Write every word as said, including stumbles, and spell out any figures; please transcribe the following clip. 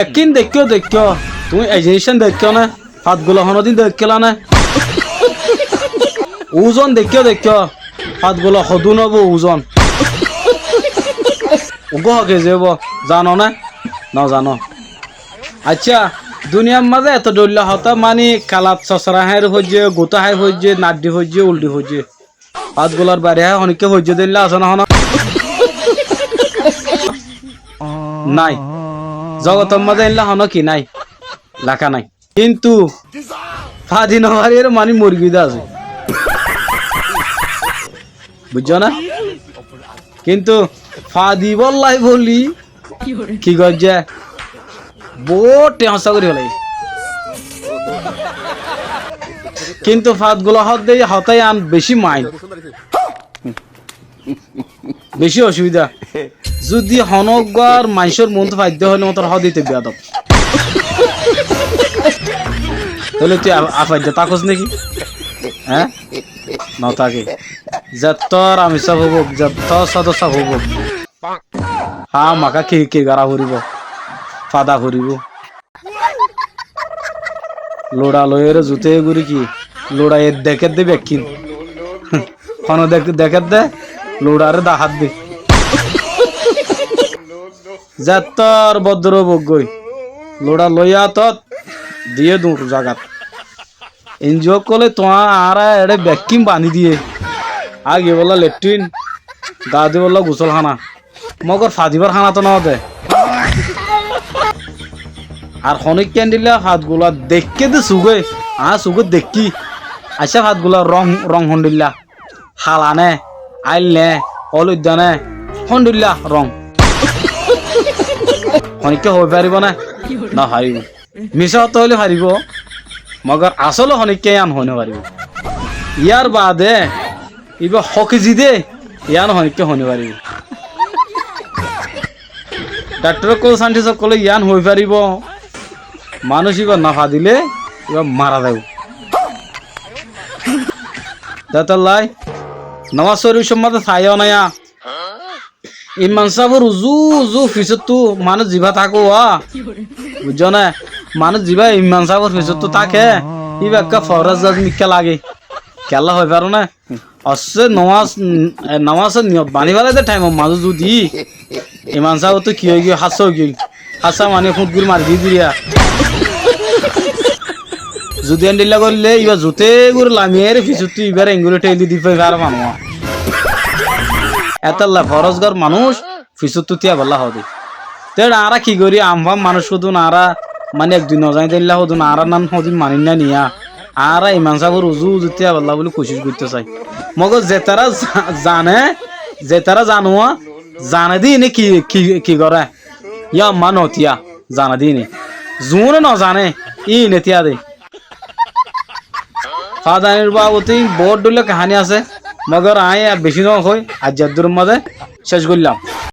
Ekkín deikkó, deikkó, tuñí e ziníccán deikkó né? Fatgula honódin deikkíla né? Uzon deikkó, deikkó, fatgula hodún óibo uzon? Uggúa ho kezi óibo, zano né? Nozano. Accá, duniyar mazé eto dhoilla hotá, mani, kelat sosora háir foijjé, gutá hái foijjé, naddi foijjé, uldi foijjé. Fatgular bari hái honikká foijjé de éilla asé né honó? Nái. Zogotor mazé éilla honó ki nái? Leká nái. Kintu fadi nofariyóre manúic mori giyé de asé. Buijjó né? Kintu fadibólla bóli ki goijjé? Boóut tiañ hóssa gorí félaiye. Kintu fatgula hoódde hotá yián bicí main. Bicí ocubida. Zudi honó uggúar maincór muúntu faidde hoilé motor hódite beadob. Tóile tui a-, afaidde tákos néki? Eé? Notáki. Zettór amir sáb óuk, zettór sódor sáb óuk. Hámaká ki, ki gorá foribó? Fada foribó. Luça loiyóre zuté gorí ki? Luça e dekédde bekkín. Hone dek-, dekédde? Luçaré dahádde. Zettór boddor óuk goi. Luça loiyá tót diyé duñr zagat. Enjiyó ókkole tuáñra añára eçé bekkín baní diyé. Age bolla lettrín, gaade bolla gusólhána. Mogor fadibár hána tó nóde. Ar honíkka endilla fatgula deikké dé sugói, añár sugói deikkí. Aiccá fatgula rong, rong hondilla. Hala né, ail né, óloidda né, hondilla rong. Honíkka hoói faribó né? Nofaribó. Misá hotá hoilé faribó, mogor asóle honíkka yían hoói nofaribó. Yárbaade íba hó kezi dé, yían honíkka hoói nofaribó. Dhaktor ókkol, saintis ókkolé yían hoói faribó, manúic íba nofadilé íba mara zaibó. Tétolla nomás fori ucór mazé saiyó naiya. Imam sáfor uzu uzu fisóttu manúic zibá táke, buijjó né? Manúic zibá imam sáfor fisóttu táke, íba ekká foróz zaz mikká lage. Kiyólla hoói faró né? Ossé nomás, e, nomásor niyot baní félai dé thaimor mazé zudi imam sáfottu ki óigiyoi, hássa óigiyoi. Hássa mani fúñt gorí mari diyé diriya. Zudi endilla goillé, íba zuté gorí lami aiyóre fisóttu íbare engorí théli di fai fare manúic. Étolla forózgor manúic fisóttu tíyabólla hoóde. Te añára ki gorí, amfam manúic hodún añára, mani ek dui nozaní de éilla hodún añára nan hodún maní na niya. Añára imam sáfor uzu uzu tíyabólla buli kucíc goittó sai. Mogor zetará za-, zane, zetará zanuwa, zane de íne ki, ki, ki goré? Yá ammá notíya, zane de íne. Zuúne nozané, íne tíya de. Fadanir babote boóut dhoilla kahaní asé, mogor aññí ar bicí nohoi, aijjar dúror mazé céc goillám.